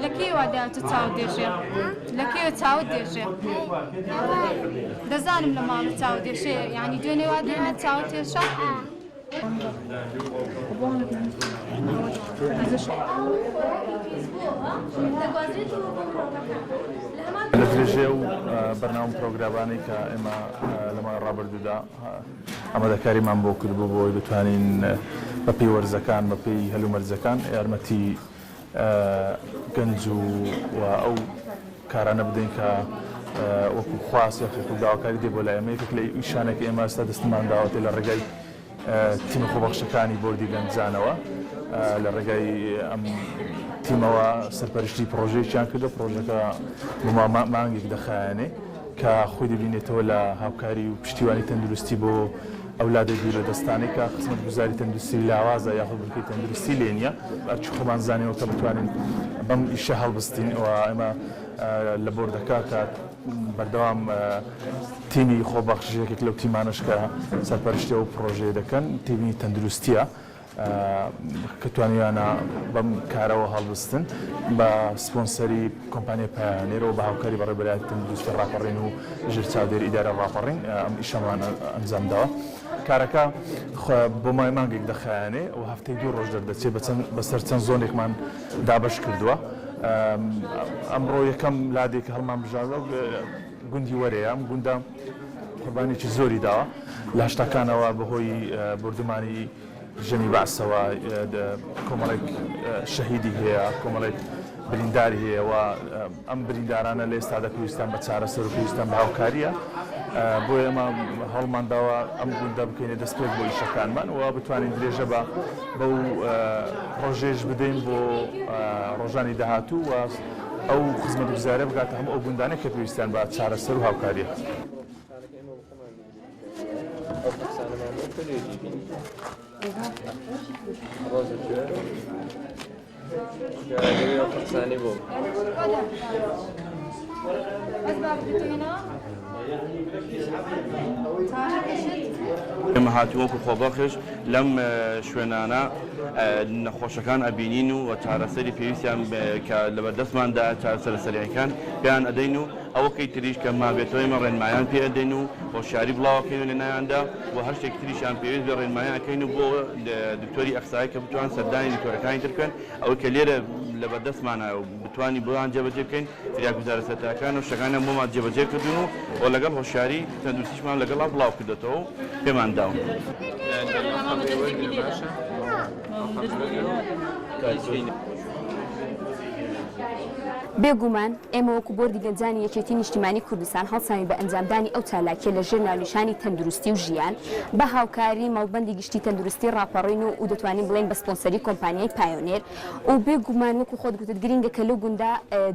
لە کەیەوە دایە تۆ چاوت دێشێ؟ لە کەیەوە چاوت دێشێ؟ دەزانم لە ماڵە چاوت دێشێ یانی دوێنێ وا دوێنێ چاوت هێشا؟ لە درێژەی ئەو بەرنامە و پرۆگرامانەی کە ئێمە لە ماوەی ڕابردوودا ئامادەکاریمان بۆ کردبوو بۆ ئەوەی بتوانین بەپێی وەرزەکان، بەپێی هەلومەرجەکان یارمەتی گەنج و ئەو کارانە بدەین کە وەکو خواست یاخود وەکو داواکاری دێ بۆ لای ئێمە. یەکێک لە ئیشانێک ئێمە ئێستا دەستمان داوەتێ لە ڕێگای تیمە خۆبەخشەکانی بۆردی گەنجانەوە لە ڕێگای ئەم تیمەوە سەرپەرشتی پڕۆژەیەکیان کردو پڕۆژەکە بۆ مانگێک دەخایەنێ کە خۆی دەبینێتەوە لە هاوکاری و پشتیوانی تەندروستی بۆ ئەو لادێ دوورە دەستانەی کە خزمەتگوزاری تەندروستی لاوازە یاخود بنکەی تەندروستی لێ نییە. ئەرکی خۆمان زانیوە کە بتوانین بەم ئیشە هەڵبستین و ئێمە لە بۆردەکە کە بەردەوام تیمی خۆبەخش یەکێک لەو تیمانەش کە سەرپەرشتی ئەو پڕۆژەیە دەکەن تیمی تەندروستییە. کە توانیویانە بەم کارەوە هەڵبستن بە سپۆنسەری کۆمپانیای پایۆنێرەوە بە هاوکاری بەڕێوەبەرایەتی تەندروستی ڕاپەڕین و ژێر چاودێری ئیدارەی ڕاپەڕین ئەم ئیشەمان ئەنجام داوە. کارەکە بۆ ماوەی مانگێک دەخایەنێ و هەفتەی دوو ڕۆژ دەردەچێ بەسەر چەند زۆنێکمان دابەش کردووە. ئەمڕۆ یەکەم لادێ کە هەڵمان بژاردووە گوندی وەرێیە. ئەم گوندە قوربانیی زۆری داوە لە هەشتاکانەوە بەهۆی بۆردومانی ڕژێمی بەعسەوە کۆمەڵێک شەهیدی هەیە، کۆمەڵێک برینداری هەیە و ئەم بریندارانە لە ئێستادا پێویستیان بە چارەسەر و پێویستیان بە هاوکارییە. بۆیە ئێمە هەوڵمان داوە ئەم گوندە بکەینە دەستپێک بۆ ئیشەکانمان و بتوانین درێژە بە بەو پڕۆژەیەش بدەین بۆ ڕۆژانی داهاتوو و ئەو خزمەتگوزارییە بگاتە هەموو ئەو گوندانەی کە پێویستیان بە چارەسەر و هاوکارییە. ئێمە هاتووین وەکو خۆبەخش لەم شوێنانە نەخۆشەکان ئەبینین و چارەسەری پێویستیان کە لەبەردەستماندایە چارەسەرە سەریعەکان پێیان ئەدەین و ئەوەکەی تریش کە مابێتەوە ئێمە ڕێنمایان پێ ئەدەین و هۆشیاری بڵاو ئەکەینەوە لە ناویاندا و هەر شتێکی تریشیان پێویست بێ ڕێنمایان ئەکەین و بۆ دکتۆری ئەخسایی کە بتوان سەردانی دکتۆرەکانی تر بکەن ئەوەی کە لێرە لەبەردەستمانە و بتوانین بۆیان جێبەجێ بکەین فریاگوزارە سەرەتایەکان و شتەکانیان بۆمان جێبەجێ کردوون و و لەگەڵ هۆشیاری تەندروستیشمان لەگەڵا بڵاو کردۆتەوە و پێمان داون. بێگومان ئێمە وەکو بۆردی گەنجانی یەکێتی نیشتیمانی کوردستان هەڵساوین بە ئەنجامدانی ئەو چالاکیە لە ژێر ناونیشانی تەندروستی و ژیان بە هاوکاری مەڵبەندی گشتی تەندروستی ڕاپەڕین و و دەتوانین بڵێین بە سپۆنسەری کۆمپانیای پایۆنێر و بێگومان وەکو خۆت گوتت گرینگە کە لەو گوندە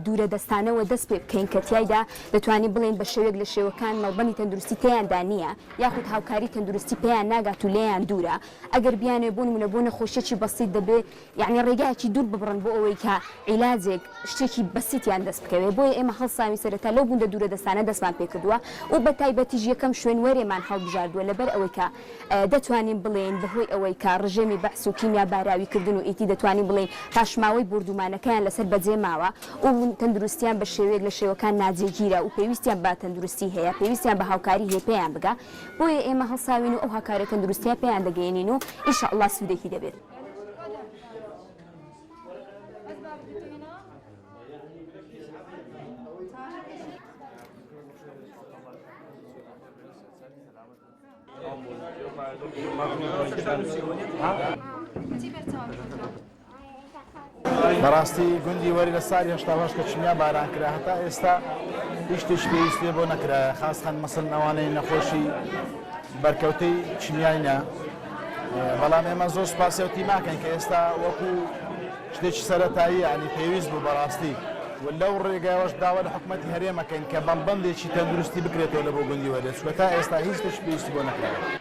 دوورە دەستانەوە دەست پێ بکەین کە تیایدا دەتوانین بڵێین بە شێوەیەک لە شێوەکان مەڵبەندی تەندروستی تێیاندا نییە یاخود هاوکاری تەندروستی پێیان ناگات و لێیان دوورە ئەگەر بیانەوێ بۆ نمونە بۆ نەخۆشیەکی بەسیت دەبێ یەعنی ڕێگایەکی دوور ببڕن بۆ ئەوەی کە عیلاجێک شتێکی بەسیتیان دەست بکەوێ بۆیە ئێمە هەڵساوین سەرەتا لەو گوندە دوورە دەستانە دەستمان پێکردووە و بە تایبەتیش یەکەم شوێن وەرێمان هەڵبژاردووە لەبەر ئەوەی کە دەتوانین بڵێین بەهۆی ئەوەی کە ڕژێمی بەعس و کیمیا باراوی کردن و ئیتی دەتوانین بڵێین پاشماوەی بۆردومانەکەیان لەسەر بەجێ ماوە و تەندروستیان بە شێوەیەک لە شێوەکان ناجێگیرە و پێویستیان بە تەندروستی هەیە پێویستیان بە هاوکاری هەیە پێیان بگا بۆیە ئێمە هەڵساوین و ئەو هاکارە تەندروستیە پێیان دەگەیەنین و ان شاء اللە سوودێکی دەبێت. بەڕاستی گوندی وەری لە سالی 88 کە کیمیا باران کرا هەتا ئێستا هیچ شتێکی پێویست لێ بۆ نەکرایە خاستەن مەسەلەن ئەوانەی نەخۆشی بەرکەوتەی کیمیاینە بەڵام ئێمە زۆر سوپاسی ئەو تیماکەین کە ئێستا وەکو شتێکی سەرەتایی ینی پێویست بوو بەڕاستی و لەو ڕێگایەوەش داوا لە حکومەتی هەرێمەکەین کە مەڵبەندێکی تەندروستی بکرێتەوە لە بۆ گوندی وەرێ چونکە تا ئێستا هیچ شتێکی پێویستی بۆ نەکراوە.